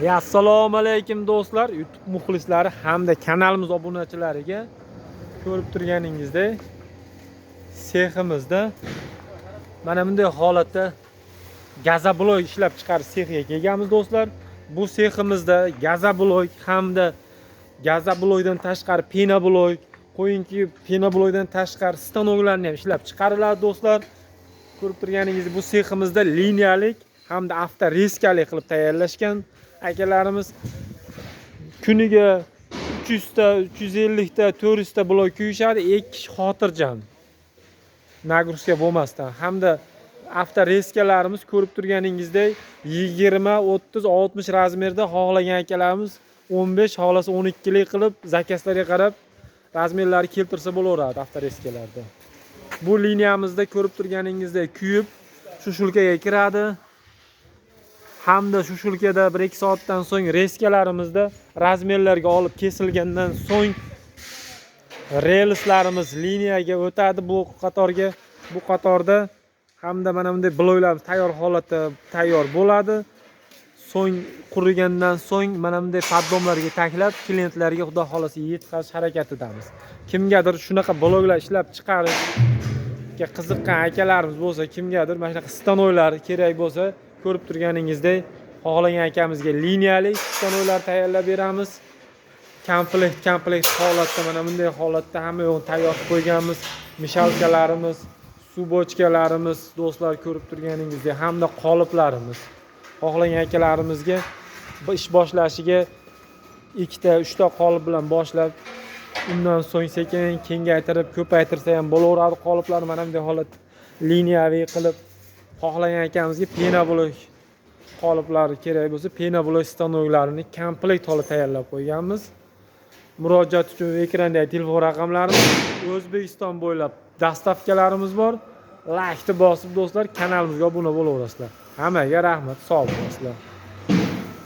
Ya assalomu alaykum do'stlar, YouTube muxlislari hamda kanalimiz obunachilariga. Ko'rib turganingizdek, seximizda mana bunday holatda gazoblok ishlab chiqarish sexiga kelganmiz do'stlar. Bu seximizda gazoblok hamda gazoblokdan tashqari penoblok, qo'yingki, penoblokdan tashqari stanoklarni ham ishlab chiqariladi do'stlar. Ko'rib turganingizdek, bu seximizda liniyalik hamda avtoreskalik qilib tayyorlashgan akalarimiz. Kuniga 300 ta, 350 ta, 400 ta blok kuyishadi, 2 kishi xotirjam. Нагрузка bo'lmasdan hamda avtoreskalarimiz ko'rib turganingizdek 20, 30, 60 размер da xohlagan akalarimiz 15, xohlasa 12 lik qilib заказ larga qarab размер lari keltirsa bo'laveradi avtoreskalarda. Bu liniyamizda ko'rib turganingizdek kuyib сушилка ga kiradi. Hamda сушилка da 1-2 soatdan so'ng reskalarimizda размер larga olib kesilgandan so'ng relslarimiz liniyaga o'tadi bu qatorga. Bu qatorda hamda mana bunday bloklarimiz tayyor holatda tayyor bo'ladi. So'ng qurigandan so'ng mana bunday поддон larga taklab klientlarga xudo xohlasa yetkazish harakatidamiz. Kimgadir shunaqa bloklar ishlab chiqarishga qiziqqan akalarimiz bo'lsa, kimgadir mana shunaqa stanoklar kerak bo'lsa, ko'rib turganingizdek xohlagan akamizga liniyali stanoklar tayyorlab beramiz. Komplekt holatda mana bunday holatda hamma yo'g'ini tayyor qilib qo'yganmiz. Мешалка larimiz, suv bochkalarimiz do'stlar, ko'rib turganingizdek hamda qoliplarimiz. Xohlagan akalarimizga ish boshlashiga ikkita, uchta qolip bilan boshlab, undan so'ng sekin kengaytirib, ko'paytirsa ham bo'laveradi qoliplarni mana bunday holat liniyaviy qilib. Xohlagan akamizga penoblok qoliplari kerak bo'lsa, penoblok stanoklarini komplekt holda tayyorlab qo'yganmiz. Murojaat uchun ekrandagi telefon raqamlarimiz, O'zbekiston bo'ylab доставка larimiz bor. Laykni bosib do'stlar, kanalimizga obuna bo'laverasizlar. Hammaga rahmat, sog' bo'lasizlar.